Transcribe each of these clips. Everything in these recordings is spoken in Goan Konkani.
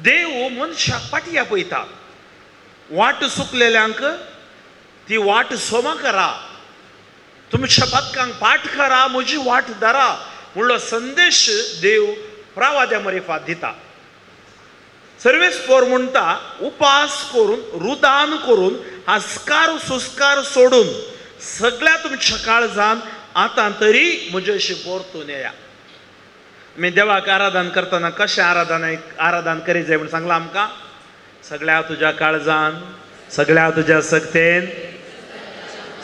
देव मनशाक पाटया पळयता. वाट चुकलेल्यांक ती वाट सोमा करा, तुमच्या पातकांक पाठ करा, म्हजी वाट धरा म्हणलो संदेश देव प्रवाद्या मरिफात दिता. सर्वेस्पोर म्हणटा उपास करून रुदान करून हास्कार सुस्कार सोडून सगळ्या तुमच्या काळजान आतां तरी म्हजेशी परतून येया. आमी देवाक आराधन करतना कशें आराधन आराधन करीत जाय म्हूण सांगलां आमकां? सगळ्या तुज्या काळजान, सगळ्या तुज्या सक्तेन,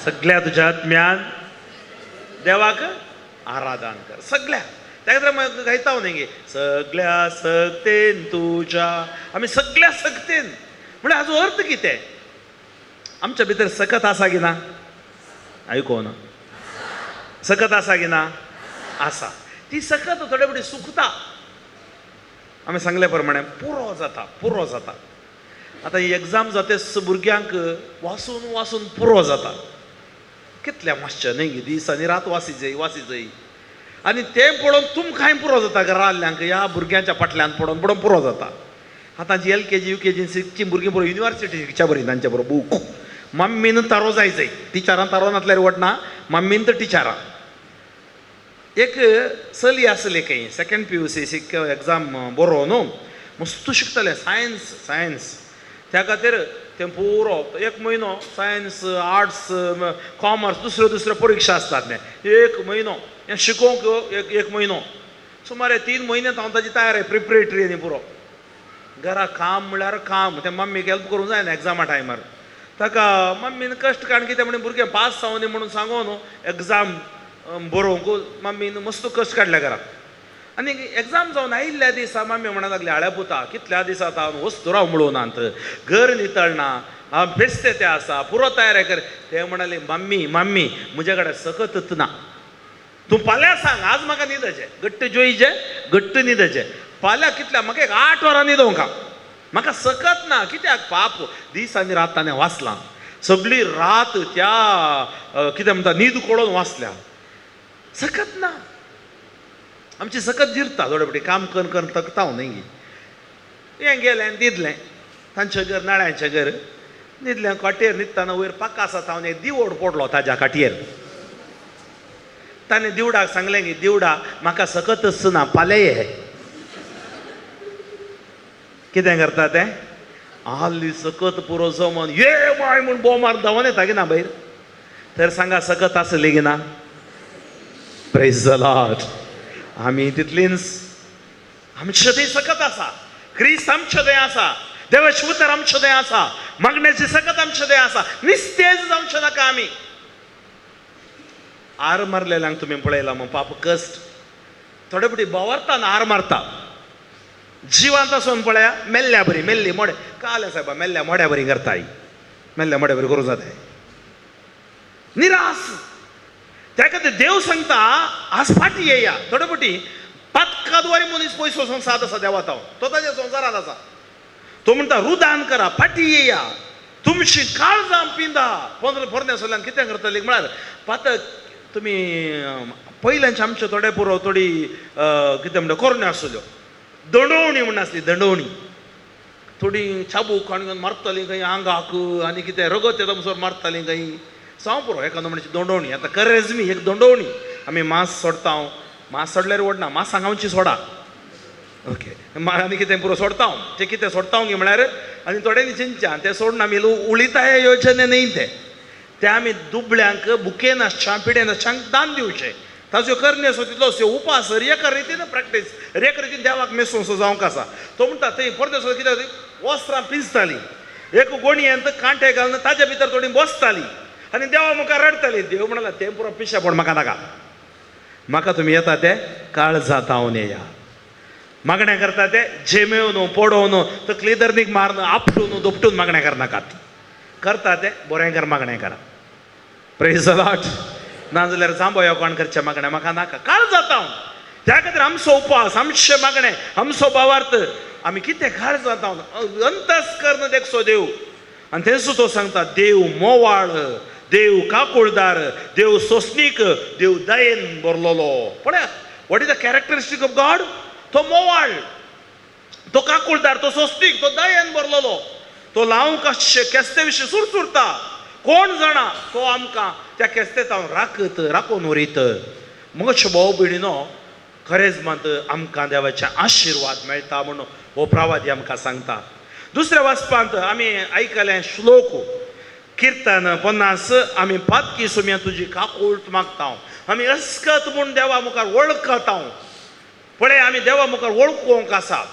सगळ्या तुज्या आत्म्यान देवाक आराधन कर. सगळ्या त्या खातीर मागीर गायता न्ही गे सगळ्या सक्तेन तुज्या, आमी सगळ्या सक्तेन म्हळ्यार हाजो अर्थ कितें? आमच्या भितर सकत आसा की ना? आयको ना? सकत आसा की ना? आसा. ती सकत थोडे फावटी सुकता. आमी सांगले प्रमाणे पुरो जाता, पुरो जाता. आतां ही एग्जाम जातेच भुरग्यांक वाचून वाचून पुरो जाता. कितल्या मातशें न्ही दीस आनी रात वासी जाय वासी जाय आनी तें पळोवन तुमकांय पुरो जाता. घरा आसल्यांक ह्या भुरग्यांच्या फाटल्यान पडोवन पडोवन पुरो जाता. आतां जी LKG UKG शिकची भुरगीं बरोबर युनिवर्सिटी शिकच्या बरी तांच्या बरोबर बूक मम्मीन तारो जाय जाय टिचरान तारो नासल्यार वडना मम्मीन तर टिचरां. एक चली आसली खंय सेकंड PUC शिक एग्जाम बरो न्हू मस्त शिकतालें सायन्स सायन्स त्या खातीर तें पुरो एक म्हयनो सायन्स आर्ट्स कॉमर्स दुसऱ्यो दुसऱ्यो परिक्षा आसतात तें एक म्हयनो हें शिकोवंक एक एक म्हयनो सुमारे 3 म्हयने हांव ताजी तयार प्रिपरेटरी आनी पुरो. घरा काम म्हणल्यार काम तें मम्मीक हेल्प करूंक जायना एग्जामा टायमार. ताका मम्मीन कश्ट काडून कितें म्हणून भुरगें पास जावं म्हणून सांगून न्हू एग्जाम बरोवंक मम्मीन मस्त कश्ट काडल्या घरा. आनी एग्जाम जावन आयिल्ल्या दिसा मम्मी म्हणा लागली हाळ्या पुता कितल्या दिसा हांव वस्तुराव म्हणूनात घर नितळना हांव बेस्ते तें आसा पुरो तयार कर. ते म्हणाले मम्मी मम्मी म्हज्या कडेन सकतच ना, तूं फाल्यां सांग आज म्हाका न्हिदचें घट्ट जोयचें घट्ट न्हिदचें फाल्यां कितल्या म्हाका एक 8 वरां न्हिदोवंक म्हाका सकत ना. कित्याक पाप दीस आनी रात ताणें वाचलां सगळी रात त्या कितें म्हणटा न्हीद कोडोवन वाचल्या सकत ना. आमची सकत जिरता थोडे फावटी काम करून करून थकता न्ही. हें गेलें न्हिदलें तांचें घर नळ्यांचें घर न्हिदलें खाटयेर न्हिदतना वयर पाका आसा तावन एक दिवड पडलो ताज्या खाटयेर. ताणें दिवडाक सांगलें की दिवडा म्हाका सकतच ना फाल्यां ये. कितें करता तें आहली सकत पुरो जमन ये माय म्हूण बोव मार धांवन येता की ना भायर. तर सांगा सकत आसली की ना? Praise the Lord. आमी तितलींच आमचे थंय सकत आसा, क्रिस्त आमचे थंय आसा, देवाचें उतर आमचे थंय आसा, मागण्याची सकत आमचे थंय आसा. निस्तेज जावचें नाका. आमी आर मारलेल्यांक तुमी पळयला मग पाप कश्ट थोडे फावटी बोवारता ना आर मारता जिवांत आसून पळया मेल्ल्या बरी मेल्ली मोडे काल सायबा मेल्ल्या मोड्या बरी करताय मेल्ल्या मोड्या बरी करूं जाताय निरास. त्या खातीर देव सांगता आज फाटी येया. थोडे फावटी पातकाद्वारे मनीस पयस वचूंक साद आसा देवा तो ताज्या संवसारांत आसा. तो म्हणटा रुदान करा फाटी येया तुमची काळजां पिंदा. 15 पोरण्या सोल्यान कितें करतली म्हळ्यार पातक तुमी पयल्यांचे आमचे थोडे पुरो थोडी कितें म्हणटा कोरण्यो आसल्यो दंडोवणी म्हण आसली दंडोवणी थोडी चाबूक काडून मारताली खंय आंगाक आनी कितें रगत येता म्हणसर मारताली खंय सांव पुरो एखादो म्हणचे दोंडोवणी. आतां करेजमी एक दोंडोवणी आमी मांस सोडता मांस सोडल्यार ओडना मांस सांगावची सोडा ओके आनी कितें पुरो सोडता तें कितें सोडता गी म्हळ्यार आनी थोड्यांनी चिंतच्या तें सोडून आमी उलिताय योजने न्ही तें तें आमी दुबळ्यांक बुकेन आसच्या पिडेन आसच्यांक दान दिवचें. ताजो करणे सो तितलो उपास एका रितीन प्रॅक्टीस एका रितीन देवाक मेसून जावंक आसा. तो म्हणटा थंय परते सो कितें वस्त्रां पिंजतालीं एक गोणयेंत कांटे घालून ताज्या भितर थोडी बसताली आनी देवा मुखार रडटाली. देव म्हणाला तें पुरो पिशेपण म्हाका नाका, म्हाका तुमी येता ते काळजा तावन येया. मागणें करता ते झेमेवन पडोवन तकली दर्नीक मारून आपटून दोपटून मागणें करनाकात, करता ते बरें कर मागणें करा. Praise the Lord. ना जाल्यार जांबोयो कोण करचें मागणें म्हाका नाका काळजा तावन. त्या खातीर आमचो उपास आमचें मागणें आमचो भावार्थ आमी कितें काळजा तावन अंतस्कर्ण देखचो देव. आनी थंयसो तो सांगता देव मोवाळ, देव काकुळदार, देव सोंसणीक, देव दयेन भरलेलो. पळया what is the characteristic of God? तो मोवाळ, तो काकुळदार, तो सोस्तीक, तो दयेन भरलेलो, तो लावंक आसचे केस्ते विशीं सुरसुरता. कोण जाणा तो आमकां त्या केस्तेतावन राखत राखून उरीत. म्हजे भाव भयणीनो, खरेंच मात आमकां देवाचे आशिर्वाद मेळटा म्हणून हो प्रवादी आमकां सांगता. दुसऱ्या वाचपांत आमी आयकलें श्लोक किर्तन 50, आमी पातकी सुम्या तुजी काकूळट मागता, आमी अस्कत म्हूण देवा मुखार वळखता. पळय आमी देवा मुखार वळखूंक आसा.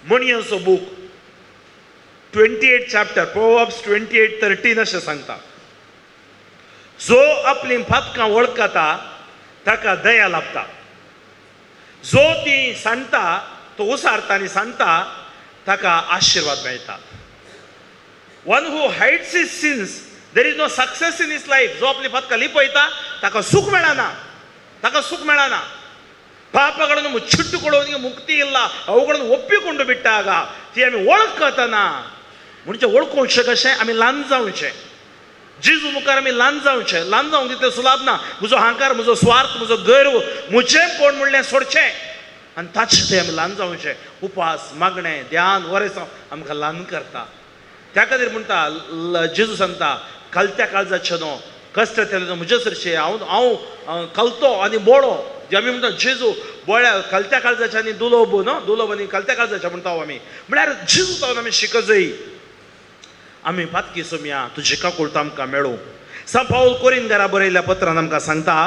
म्हणयांचो बूक 28 चॅप्टर, प्रोवर्ब्स 28:13 अशें सांगता, जो आपली पातकां वळखता ताका दया लाभता, जो ती सांडटा तो उसारता आनी सांडटा ताका आशिर्वाद मेळटा. One who hides his sins, there is no success in his life. जो आपली पातकां लिपयता ताका सुख मेळना, ತಾಕ ಸುಖ ಮೇಳನ. ಪಾಪಗಳನ್ನು ಮುಚ್ಚಿಟ್ಟುಕೊಳ್ಳುವವನಿಗೆ ಮುಕ್ತಿ ಇಲ್ಲ, ಅವುಗಳನ್ನು ಒಪ್ಪಿಕೊಂಡು ಬಿಟ್ಟಾಗ ती आमी वळखतना म्हणजे वळखूंक कशें आमी ल्हान जावचें, जेजू मुखार आमी ल्हान जावचें. ल्हान जावंक तितलें सुलाभ ना. म्हजो अहंकार, म्हजो स्वार्थ, म्हजो गर्व, म्हजें कोण म्हणलें सोडचें आनी ताचे थंय आमी ल्हान जावचें. उपास, मागणें, ध्यान, वरेसांव आमकां ल्हान करता. त्या खातीर म्हणटा जेजू सांगता, कलत्या काळजाचें न्हू कश्ट केलें म्हजे सरशें हांव हांव कलतो आनी बोळो. जे आमी म्हणटा जेजू बोळ्या कलत्या काळजाचें आनी दुलोब न्हू, दुलोब आनी कलत्या काळजाचें म्हणटा आमी. म्हळ्यार जेजू जावन आमी शिकजय. आमी पातकी सोमया तुजी काकूळट आमकां मेळूं. सांत पावल कोरीन घरा बरयल्ल्या पत्रान आमकां सांगता,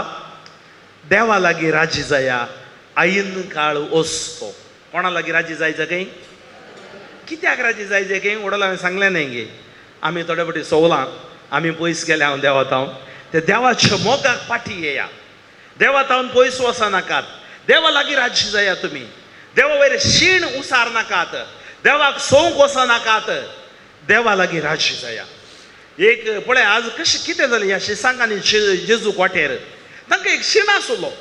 देवा लागीं राजी जाया आईन काळ वसतो. कोणा लागीं राजी जायचे काय? कित्याक राजी जायचे काय? वडोल हांवें सांगलें न्हय गे, आमी थोडे फावटी सोवलां, आमी पयस गेले हांव देवा तावन. ते देवाच्या मोगाक फाटी येया, देवा तावन पयस वचनाकात, देवा लागीं राजी जाया तुमी. देवा वयर शीण उसार नाकात, देवाक सोवंक वचनाकात, देवा लागीं राजी जाया. एक पळय आज कशें कितें जालें ह्या शिसांक आनी जेजूक वाटेर तांकां एक शीण आसलो,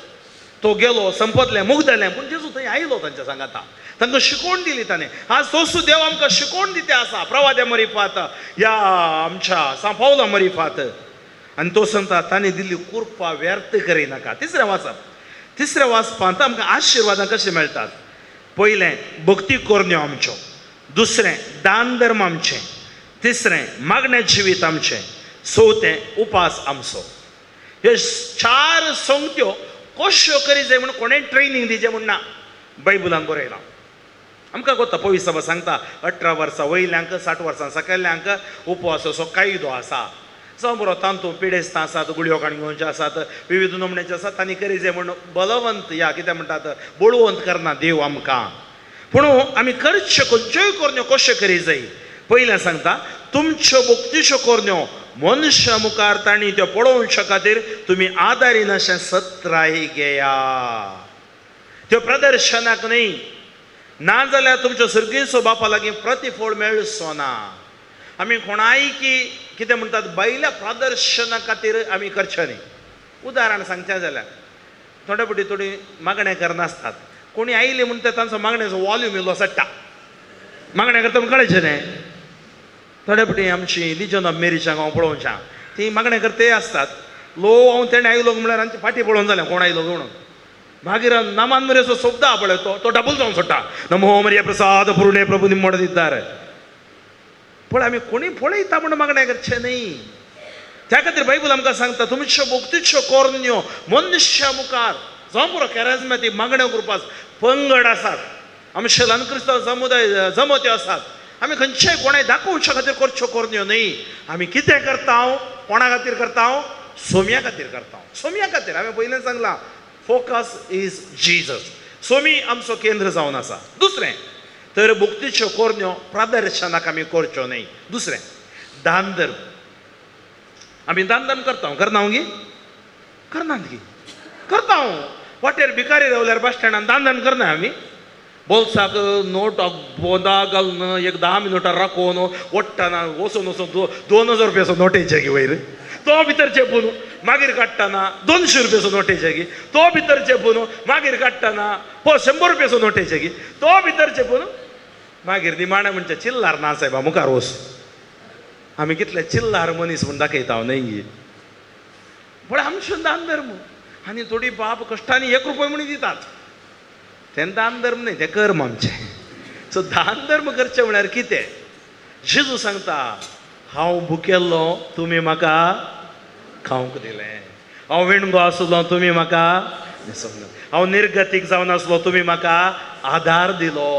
तो गेलो, संपतलें, मुगदलें, पूण जेजू थंय आयलो तांच्या सांगाता, तांकां शिकोवण दिली ताणें. आज तोसू देव आमकां शिकोवण दिता आसा प्रवाद्या मरिफात, ह्या आमच्या सांत पावला मरिफात. आनी तो सांगता ताणें दिल्ली कृपा व्यर्थ करिनाका. तिसरें वाचप, तिसऱ्या वाचपांत आमकां आशिर्वादां कशें मेळटात. पयलें भक्ती करण्यो आमच्यो, दुसरें दान धर्म आमचें, तिसरें मागणें जिवीत आमचें, चवथें उपास आमचो. ह्यो चार संगत्यो कश्यो करी जाय म्हूण कोणें ट्रेनींग दिचें म्हूण ना, बायबलान बरयलां. आमकां कोता पवित्र सभा सांगता 18 वर्सां वयल्यांक 60 वर्सां सकयल्ल्यांक उपवासाचो कायदो आसा. जावं बरो तांतू पिडेस्तां आसात, गुळयो काडून घेवचे आसात, विविध नमण्याचे आसात, तांणी करी जाय म्हूण बलवंत या कितें म्हणटात बळवंत करना देव आमकां. पूण आमी करच्यो खंयच्योय करण्यो कश्यो करी जाय. पयलें सांगता तुमच्यो भक्तीच्यो करण्यो मनशा मुखार तांणी त्यो पळोवच्या खातीर तुमी आदारीन अशें सत्राय घेया, त्यो प्रदर्शनाक न्हय, नाजाल्यार तुमच्या सर्गीचो बापा लागीं प्रतिफळ मेळचो ना. आमी कोणाय की कितें म्हणटात बायल्या प्रदर्शना खातीर आमी करचें न्हय. उदाहरण सांगचें जाल्यार थोडे फावटी थोडी मागणें करनासतात, कोणी आयली म्हूण ते तांचो मागण्याचो वॉल्यूम इल्लो चडटा, मागणें करता म्हूण कळचें न्हय. थोडे फावटी आमची लिजन ऑफ मेरीच्या हांव पळोवच्या ती मागणें करते आसतात, लो हांव तेणें आयलो म्हळ्यार आमचे फाटी पळोवन जालें कोण आयलो म्हणून. मागीर नामान मरियाचो शब्द पळय तो तो डबल जावन सोडटा, नमो मरिया प्रसाद पूर्णे प्रभू निम्मोड दिद्दार. पळय आमी कोणी पळयता म्हूण मागणें करचें न्हय. त्या खातीर बायबल आमकां सांगता तुमच्यो भक्तीच्यो करण्यो मनशा मुखार जावं पुरो कॅरेजमेटीक मागण्यो करपाक पंगड आसात, आमचे ल्हान क्रिस्तांव समुदाय जमत्यो आसात, आमी खंयच्याय कोणाय दाखोवच्या खातीर करच्यो करण्यो न्हय. आमी कितें करता, कोणा खातीर करता? सोम्या खातीर करता. सोम्या खातीर हांवें पयलें सांगलां, फोकस is Jesus, Somi आमचो केंद्र जावन आसा. दुसरें तर भक्तीच्यो करण्यो प्रदर्शनाक आमी करच्यो न्हय. दुसरें दान धर्म, आमी दान धर्म करता, करना गी करनात गी करता. वाटेर भिकारी रावल्यार बस स्टँडान दान धर्म करना आमी, बोल्साक नोट बोंदा घालून एक 10 मिनटां राखोवन ओडटना वचून वचून 2000 रुपयाचो नोट येयचे गी वयर, तो भितर चेपून मागीर काडटना 200 रुपयाचो नोट येयचे गी, तो भितर चेपून मागीर काडटना 100 रुपयाचो नोट येयचे गी, तो भितर चेपून मागीर निमाणें म्हणजे चिल्लार ना सायबा मुखार वच. आमी कितले चिल्लार मनीस म्हूण दाखयता न्हय गी. पूण आमचो दान धर्म आनी थोडी बाप कश्टांनी 1 रुपया म्हूण दितात, तें दान धर्म न्हय, तें कर्म आमचें. सो दान धर्म करचें म्हळ्यार कितें? जेजू सांगता, हांव भुकेल्लो तुमी म्हाका खावंक दिलें, हांव विणगो आसलो तुमी म्हाका न्हेसोवंक, हांव निर्गतीक जावन आसलो तुमी म्हाका आदार दिलो,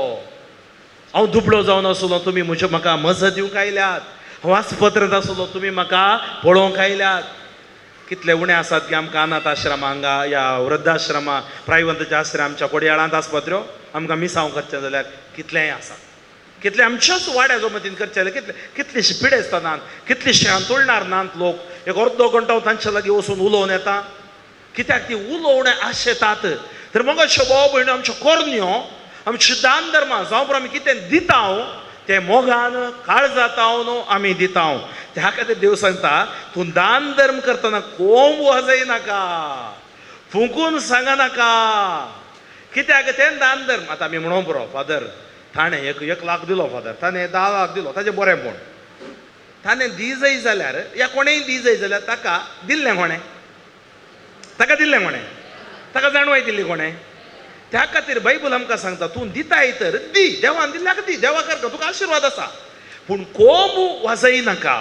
हांव दुबळो जावन आसलो तुमी म्हज्या म्हाका मजत दिवंक आयल्यात, हांव आस्पत्रेंत आसलो तुमी म्हाका पळोवंक आयल्यात. कितले उणें आसात की आमकां अनाथ आश्रमा हांगा ह्या वृद्धाश्रमा प्रायवंताचे आश्रम आमच्या कोडयाळांत आस्पत्र्यो आमकां मिसांव करचें जाल्यार कितलेंय आसा, कितले आमच्याच वाड्याचो मतीन करचें जाल्यार कितले कितलीशी पिडेस्तां नात, कितलीशी हांतुळणार नात लोक. एक अर्दो घंटो तांच्या लागीं वचून उलोवन येता, कित्याक ती उलोवणें आशेतात. तर मगाश्यो भाव भयणी आमच्यो कोरन्यो आमच्यो दान धर्मां जावं पुरो आमी कितें दिता तें मोगान काळजातावन आमी दिता. त्या खातीर देव सांगता, तूं दान धर्म करतना कोंब वाजयनाका, फुंकून सांगनाका, कित्याक तें दान धर्म. आतां आमी म्हणों पुरो, फादर ताणें एक लाख दिलो, फादर ताणें 10 लाख दिलो, ताचें बरें पूण ताणें दी जाय जाल्यार या कोणेंय दी जाय जाल्यार ताका दिल्लें कोणें, ताका दिल्लें कोणें, ताका जाणवाय दिल्ली कोणें? त्या खातीर बायबल आमकां सांगता, तूं दिताय तर दी, देवान दिल्ल्याक दी, देवा करता तुका आशिर्वाद आसा, पूण कोंब वाजयनाका.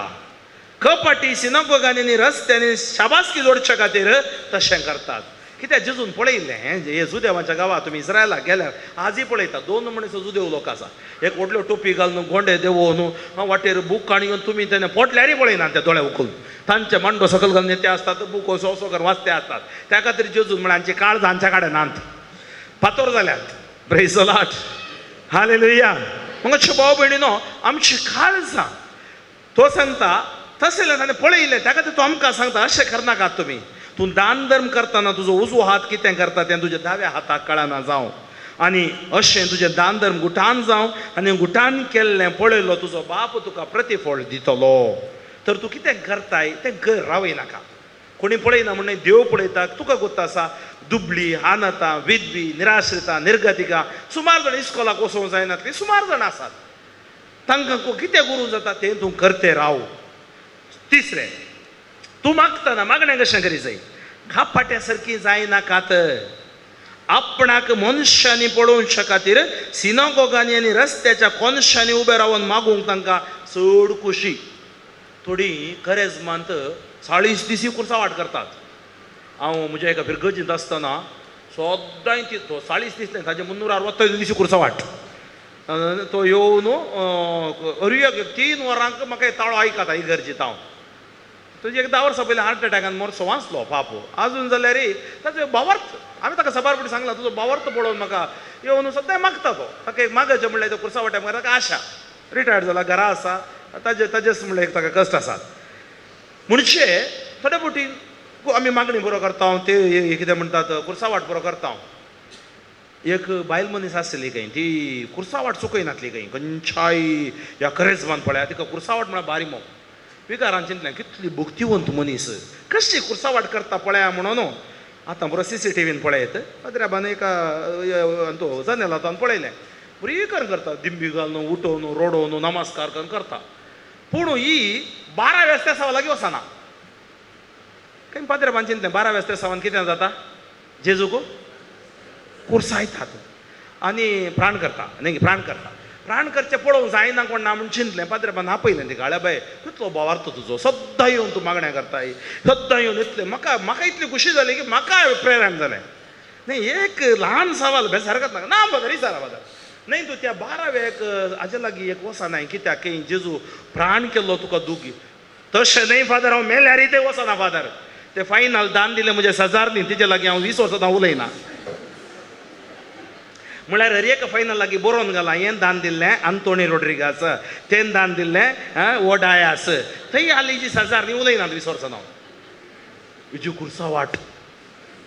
कपाटी सिनागोगांनी आनी रस्त्यांनी शाबासकी जोडच्या खातीर तशें करतात. कित्याक जेजून पळयल्लें हें जुदेवाच्या गांवांत तुमी इस्रायलाक गेल्यार आजय पळयता, 2 मनीस जुदेव लोक आसा, एक व्हडल्यो टोपी घालून गोंडे देंवोवन वाटेर बूक आनी घेवन तुमी तेन्ना पोटल्यारय पळयना, ते दोळे उखलून तांचे मांडो सकयल घालून ते आसतात, बूक असो असो करून वाचते आसतात. त्या खातीर जेजून म्हळ्यार हांची काळजां हांच्या कडेन नात, फातोर जाल्यात. Praise the Lord, hallelujah. मग भाव भयणीनो आमची काळजां तो सांगता तशें ताणें पळयलें, त्या खातीर तो आमकां सांगता अशें करनाकात तुमी. तूं दान धर्म करतना तुजो उजवो हात कितें करता तें तुज्या दाव्या हाताक कळना जावं, आनी अशें तुजें दान धर्म गुटान जावं, आनी गुटान केल्लें पळयलो तुजो बाप तुका प्रतिफळ दितलो. तर तूं कितें करताय तें कर, रावयनाका. कोणी पळयना म्हण देव पळयता, तुका गोत्त आसा. दुबळी, अनाथा, विधवी, निराश्रिता, निर्गतिका सुमार जाण इस्कोलाक वचोंक जायनातली सुमार जाण आसात, तांकां कितें करूंक जाता तें तूं करते राव. तिसरें, तूं मागतना मागणें कशें करी जाय, खापाट्या सारकी जायनाकात. आपणाक मनशांनी पळोवच्या खातीर सिनागोगांनी आनी रस्त्याच्या कोनशांनी उबे रावन मागूंक तांकां चड खोशी. थोडी करेजमांत 40 दीस कुर्सा वाट करतात. हांव म्हज्या एका फिरगर्जींत आसतना सदांय ती 40 दीस न्हय ताजे 360 दीस कुर्सा वाट. तो येवन अरुयाक 3 वरांक म्हाका ताळो आयकता इगर्जींत. हांव तुजे एक 10 वर्सां पयलीं हार्ट एटॅकान मरसो वाचलो पापो, आजून जाल्यार ताचो भावार्थ हांवें ताका साबार फावटी सांगलां, तुजो भावार्थ पळोवन म्हाका येवन सदांय मागता तो. ताका एक मागचें म्हणल्यार तो कुर्सा वाट्या मुखार ताका आशा, रिटायर्ड जाला, घरा आसा, ताजे ताजेच म्हणल्यार एक ताका कश्ट आसात. म्हणजे थोडे फावटी आमी मागणी बरो करता, ते कितें म्हणटात कुर्सा वाट बरो करता. एक बायल मनीस आसली खंय, ती कुर्सा वाट चुकयनातली खंय, खंयच्याय ह्या करेजमान पळया तिका कुर्सा वाट म्हळ्यार भारी मोग. विकारान चिंतलें कितली भक्तिवंत मनीस, कशी कुर्सा वाट करता पळया म्हणून. आतां बरो CCTVन पळयत पाद्र्याबान एका तो जनेलांत पळयलें, बरी कर करता, दिंबी घालून उठोवन रोडोवन नमस्कार करून करता. पूण ही 12 वेस्तेसांवा लागीं वचना. खंय पाद्र्याबान चिंतलें 12 वेस्तेसांवान कितें जाता, जेजूक कुर्सायतात आनी प्राण करता, न्ही प्राण करता, प्राण करचें पळोवंक जायना कोण ना म्हूण चिंतलें. पाद्र्याबान आपयलें तिका, आळे बाय कितलो भावार्थ तुजो, सद्दां येवन तूं मागणें करताय, सद्दां येवन इतलें म्हाका म्हाका इतली खुशी जाली की म्हाका प्रेरण जालें. न्ही एक ल्हान सवाल बेसारकत नाका ना फादर, इसारा फादर न्ही तूं त्या 12व्याक हाजे लागीं एक वचनाय कित्याक की जेजू प्राण केल्लो तुका दुगी. तशें न्ही फादर, हांव मेल्यार तें वचना फादर, ते फायनल दान दिलें म्हजें सजार न्ही, तिजे लागीं हांव 20 वर्सां उलयना. म्हळ्यार हर एक फायनल लागीं बरोवन घालां, हें दान दिल्लें आंतोनी रोड्रिगास, तें दान दिल्लें वडायास, थंय हाली जी सजार न्ही उलयना 20 वर्सां हांव. इजू कुर्सा वाट,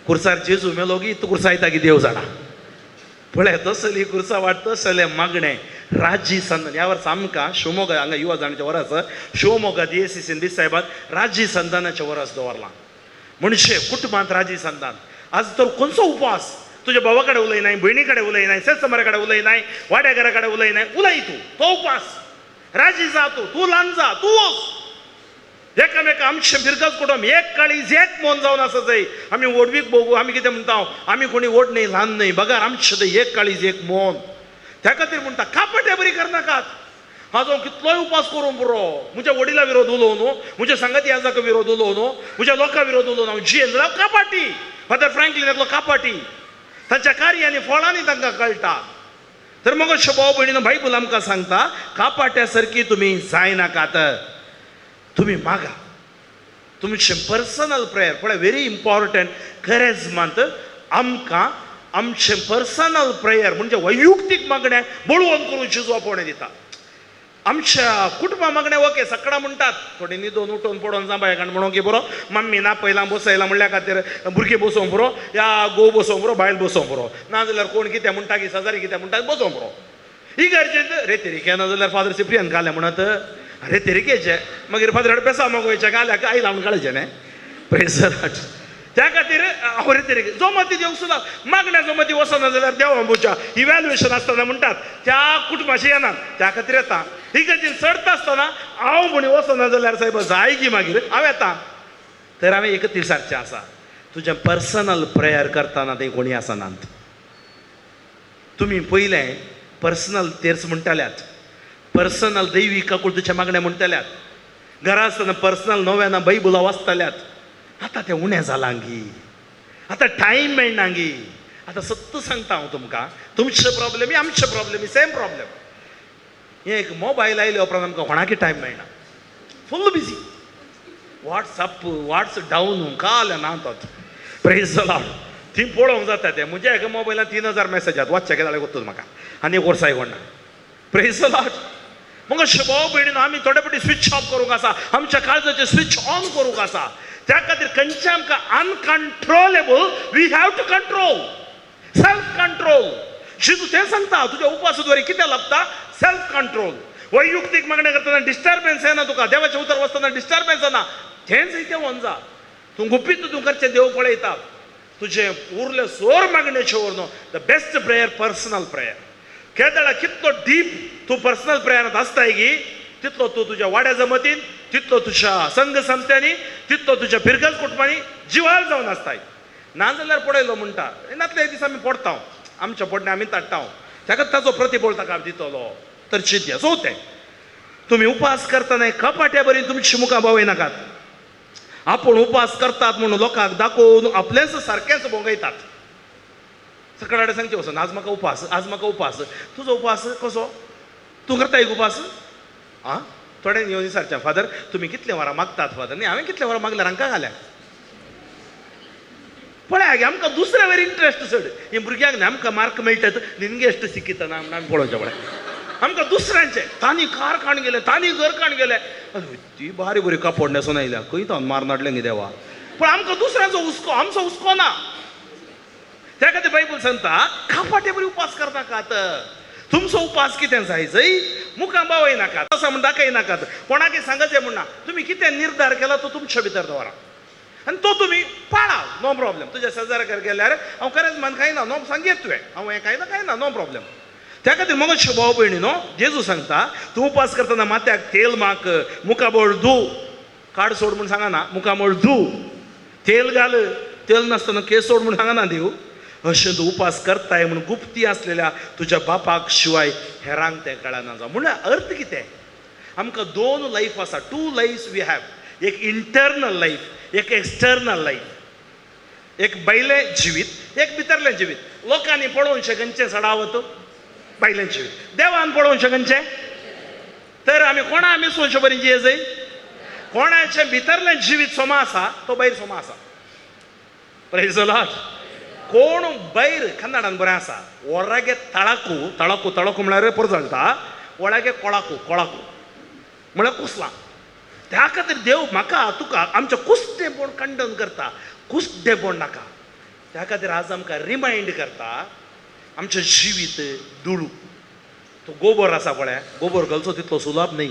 कुर्सार जेजू मेलो की तूं कुर्सायता की देव जाणा. पळय तसली कुर्सा वाट, तसलें मागणें राजी संदान. ह्या वर्सा आमकां शिवमोगा हांगा युवा जाणाचें वरस, शिवमोगा DSCC दीस साहेबान राजी संदानाचें वरस दवरलां. म्हणजे कुटुंबांत राजी संदान. आज तर खंयचो उपवास, तुज्या भावा कडेन उलयनाय, भयणी कडेन उलयनाय, सेसमरा कडेन उलयनाय, वाड्या घरा कडेन उलयनाय, उलय तूं, तो उपवास राजी जा तूं, तूं ल्हान जा, तूं वच. एकामेका आमचें फिरगज कुटुंब एक काळीज एक मन जावन आसा जाय. आमी व्हडवीक भोगू, आमी कितें म्हणटा, आमी कोणी व्हड न्हय ल्हान न्हय, बगार आमचें तें एक काळीज एक मन. त्या खातीर म्हणटा कापट्या बरी करनाकात. हाजो हांव कितलोय उपास करूंक पुरो, म्हज्या वडिला विरोध उलोवं न्हू, म्हज्या सांगाती आजाक विरोध उलोवं न्हू, म्हज्या लोकां विरोध उलोवन हांव जियेन जाल्यार हांव कापाटी. फादर फ्रँकलीन एकलो कापाटी, तांच्या कार्य आनी फळांनी तांकां कळटा. तर मग भाव भयणीनो, बायबल आमकां सांगता कापाट्या सारकी तुमी जायनाकात, तुमी मागा. तुमचें पर्सनल प्रेयर पळय व्हेरी इम्पॉर्टंट. करेजमांत आमकां आमचें पर्सनल प्रेयर म्हणजे वैयक्तीक मागणें बळवंत करून जेजू आपोवणें दिता. आमच्या कुटुंबा मागणें ओके सकाळ म्हणटात थोडी न्हिदोन उठोवन पडोवन जांबाय काण म्हणूंक की बरो मम्मी ना पयलां बसयलां म्हणल्या खातीर भुरगीं बसोवंक पुरो, या घोव बसोवंक पुरो, बायल बसोवंक पुरो, नाजाल्यार कोण कितें म्हणटा की शेजारी कितें म्हणटा बसोवंक पुरो. इगर्जेंत रे तेरिके नाजाल्यार फादर सिप्रियन घालें म्हणत अरे तेरिकेचे मागीर फादर बेसा मागोवचें घाल्याक आयला म्हूण काडचें न्ही. प्रेज the Lord. त्या खातीर हांव रे तेरिके जो मती दिवंक सुद्दां मागण्या जो मती वचना जाल्यार देवा आमच्या इव्हॅल्युएशन आसतना म्हणटात त्या कुटुंबाशी येना, त्या खातीर येता. इगर्जेन चडता आसतना हांव म्हणी वचना जाल्यार सायब जाय की मागीर हांव येता. तर हांवें एक तिसारचें आसा, तुजें पर्सनल प्रेयर करतना थंय कोणी आसनात. तुमी पयलें पर्सनल तेर्स म्हणटाल्यात, पर्सनल दैवी काकुळतीचें मागणें म्हणटल्यात, घरा आसतना पर्सनल नव्याना बायबलां वाचतल्यात. आतां तें उणें जालां गी, आतां टायम मेळना गी. आतां सत्य सांगता हांव तुमकां, तुमचे प्रॉब्लेम आमचे प्रॉब्लेम सेम प्रॉब्लेम. हें एक मोबायल आयले उपरांत आमकां कोणाकय टायम मेळना, full busy, WhatsApp whats down काल ना तो. Praise the Lord. ती पळोवंक जाता तें म्हज्या एका मोबायलान 3000 मॅसेज आसात, वाचचे जाल्यार वता म्हाका आनी एक वर्साय कोण ना. Praise the Lord. मग अशें भाव भयणीनो, आमी थोडे फावटी स्विच ऑफ करूंक आसा, आमच्या काळजाचें स्विच ऑन करूंक आसा. त्या खातीर खंयचें आमकां uncontrollable we have to control, self control. जेजू तें सांगता, तुज्या उपासाद्वारे कितें लाभता? Self control. वैयक्तीक मागणें करतना डिस्टर्बन्स येना तुका, देवाचें उतर वाचतना डिस्टर्बन्स येना, तेंच तें वंजा. तूं गुपीत तूं करचें देव पळयता. तुजें उरलें सोर मागणेचें वर the best prayer personal prayer. केदळा कितलो डीप तूं पर्सनल प्रेयरांत आसताय गी, तितलो तूं तुज्या वाड्या जमतीन, तितलो तुज्या संघ संस्थांनी, तितलो तुज्या फिरगज कुटुंबांनी जिवाळ जावन आसताय. नाजाल्यार पळयलो म्हणटा नातले एक दीस आमी पडटा, आमच्या पडणे आमी ताडटा, ताका ताचो प्रतिबळ ताका दितलो. तर चिंतया. चवथें, तुमी उपास करतना कपाट्या बरी तुमची मुखां बावयनाकात. आपूण उपास करतात म्हणून लोकांक दाखोवन आपलेंच सारकेंच भोंगयतात. सकाळ कडेन सांगचें वचून आज म्हाका उपास, आज म्हाका उपास. तुजो उपास कसो? तूं करता एक उपास? आं, थोड्यांनी येवन विचारचें, फादर तुमी कितले वरां मागतात? फादर न्ही, हांवें कितले वरां मागल्यार हांकां घाल्या. पळय गे, आमकां दुसऱ्या वयर इंट्रस्ट चड. ही भुरग्यांक न्ही आमकां मार्क मेळटात निमगे अश्ट शिकितना म्हणून आमी पळोवचें. पळय आमकां दुसऱ्यांचें, तांणी कार काण गेले, तांणी घर काण गेले, ती बारी बरी कापड न्हेसून आयल्या, खंय तावन मारून हाडलें गे देवा. पूण आमकां दुसऱ्यांचो हुस्को, आमचो हुस्को ना. त्या खातीर बायबल सांगता कपाटे बरी उपास करनाकात. तुमचो उपास कितें जाय जय मुखां बावय नाकात, तसो म्हण दाखय नाकात, कोणाकय सांगचें म्हण ना. तुमी कितें निर्धार केला तो तुमच्या भितर दवरा आनी तो तुमी पाळा, नो प्रॉब्लेम. तुज्या शेजाऱ्याक गेल्यार हांव खरेंच मान खायना, नो सांगयत तुवें हांव हें खायना खायना, नो प्रॉब्लेम. त्या खातीर मगो भाव भयणी न्हू, जेजू सांगता तूं उपास करतना माथ्याक तेल माक, मुखामळ धू, काड सोड म्हूण सांगना, मुखामळ धू, तेल घाल, तेल नासतना केस सोड म्हूण सांगना देव. अशें तूं उपास करताय म्हूण गुप्ती आसलेल्या तुज्या बापाक शिवाय हेरांक तें कळना जावं. म्हणल्यार अर्थ कितें? आमकां दोन लायफ आसा, टू लायफ्स we have, एक इंटरनल लायफ, एक एक्सटर्नल लायफ. एक भायलें जिवीत, एक भितरलें जिवीत. लोकांनी पळोवचें खंयचें चडावत भायलें जिवीत, देवान पळोवचें खंयचें. तर आमी कोणा आमी सोंचे बरी जिये जाय? कोणाचें भितरलें जिवीत सोमा आसा तो भायर सोमा आसा. Praise the Lord. कोण भायर कन्नडान बरें आसा, वरागे तळाकू, तळाकू तळाकू म्हळ्यार परजळटा, वळागे कोळाकू, कोळाकू म्हळ्यार कुसलां. त्या खातीर देव म्हाका तुका आमचें कुसडेपण खंडन करता, कुसडेपण नाका. त्या खातीर आज आमकां रिमायंड करता आमचें जिवीत दुळू. तो गोबर आसा पळय, गोबर घालचो तितलो सुलभ न्ही.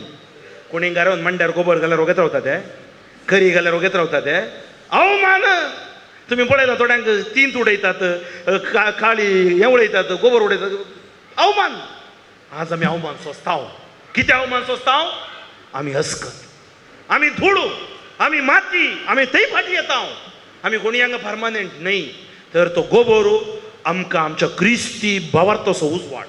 कोणी घरान मांड्यार गोबर घाल्यार रोगेत रावता ते, करी घाल्यार रोगेत रावता ते. अवमान तुमी पळयला, थोड्यांक तींत उडयतात, काळी हें उडयतात, गोबर उडयतात, अवमान. आज आमी अवमान सोंसता. कितें अवमान सोंसता? आमी हसकत, आमी धुळू, आमी माती, आमी थंय फाटी येता. आमी कोणी हांगा परमनंट न्ही. तर तो गोबर आमकां आमच्या क्रिस्ती भावार्थाचो उजवाड,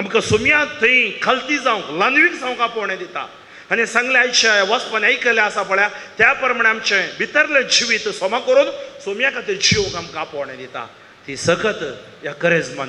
आमकां सोमया थंय खालती जावंक, लानवीक जावंक आपोवणें दिता. आनी सांगलें आयच्या वचपान आयकलें आसा पळया, त्या प्रमाणे आमचें भितरलें जिवीत सोमा करून सोमया खातीर जिवंक आमकां आपोवणें दिता. ती सकत ह्या करेजमान देव